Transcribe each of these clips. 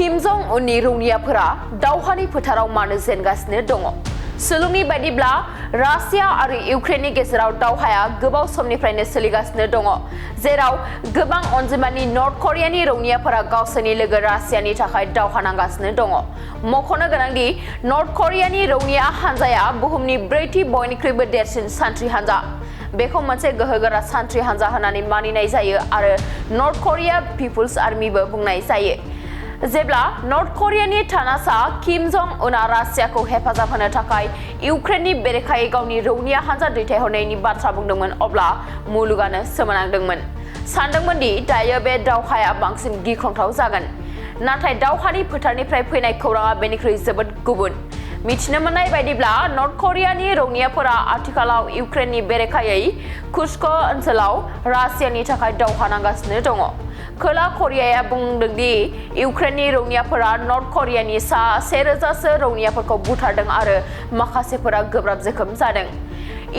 किम जं उननि रौनियाफोरा दावहानि फोथाराव मानो जेनगासिनो दङ? सुलुंनि बायदिब्ला रासिया आरो इउक्रेननि गेजेराव दावहाया गोबाव समनिफ्रायनो सोलिगासिनो दङ, जेराव गोबां अनजिमानि नर्थ करियानि रौनियाफोरा गावसोरनि लोगो रासियानि थाखाय दावहा नांगासिनो दङ। मख'नो गोनांदि नर्थ करियानि रौनिया हानजाया बुहुमनि ब्रैथि बयनिख्रुइबो देरसिन सान्थ्रि हानजा। बेखौ मोनसे गोहोगोरा सान्थ्रि हानजा होननानै मानिनाय जायो आरो नर्थ करिया पिपुल्स आर्मीबो बुंनाय जायो। जेब्ला नर्थ करियानि थानासा किम जं उनआ रासियाखौ हेफाजाब होनो थाखाय इउक्रेननि बेरेखायै गावनि रौनिया हानजा दैथायहरनायनि बाथ्रा बुंदोंमोन, अब्ला मुलुगानो सोमोनांदोंमोन। सानदोंमोन दि दायो बे दावहाया बांसिन गिख्रंथाव जागोन। नाथाय दावहानि फोथारनिफ्राय फैनाय खौरांआ बेनिख्रुइ जोबोद गुबुन। मिथिनो मोननाय बायदिब्ला नर्थ करियानि रौनियाफोरा आथिखालाव इउक्रेननि बेरेखायै कुर्स्क ओनसोलाव रासियानि थाखाय दावहा नांगासिनो दङ। खोला करियाया बुंदों दि इउक्रेननि रौनियाफोरा नर्थ करियानि सा 1000सो रौनियाफोरखौ बुथारदों आरो माखासेफोरा गोब्राब जोखोम जादों।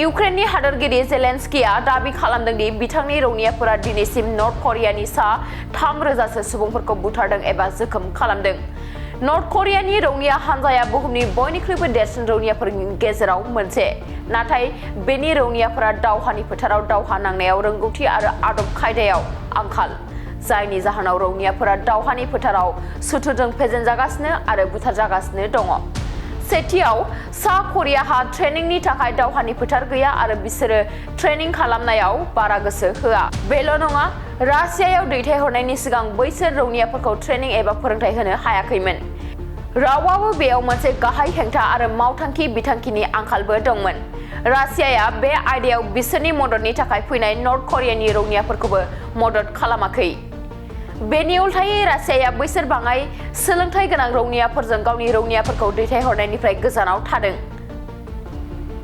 इउक्रेननि हादोरगिरि जेलेन्स्कीया दाबि खालामदों दि बिथांनि रौनियाफोरा दिनैसिम नर्थ करियानि सा 3000सो सुबुंफोरखौ बुथारदों एबा जोखोम खालामदों। नर्थ करियानि रौनिया हानजाया बुहुमनि बयनिख्रुइबो देरसिन रौनियाफोरनि गेजेराव मोनसे, नाथाय बेनि रौनियाफोरा दावहानि फोथाराव दावहा नांनायाव रोंगौथि आरो आदब खायदायाव आंखाल, जायनि जाहोनाव रौनियाफोरा दावहानि फोथाराव सुथुरजों फेजेनजागासिनो आरो बुथारजागासिनो दङ। सेथियाव, सा करियाहा ट्रेनिंनि थाखाय दावहानि फोथार गैया आरो बिसोरो ट्रेनिं खालामनायाव बारा गोसो होआ। बेल' नङा, रासियायाव दैथायहरनायनि सिगां बैसोर रौनियाफोरखौ ट्रेनिं एबा फोरोंथाय होनो हायाखैमोन। रावआबो बेयाव मोनसे गाहाय हेंथा आरो मावथांखि बिथांखिनि आंखालबो दंमोन। रासियाया बे आयदायाव बिसोरनि मददनि थाखाय फैनाय नर्थ करियानि रौनियाफोरखौबो मदद खालामाखै। बेनि उल्थायै रासियाया बैसोर बाङाइ सोलोंथाइ गोनां रौनियाफोरजों गावनि रौनियाफोरखौ दैथायहरनायनिफ्राय गोजानाव थादों।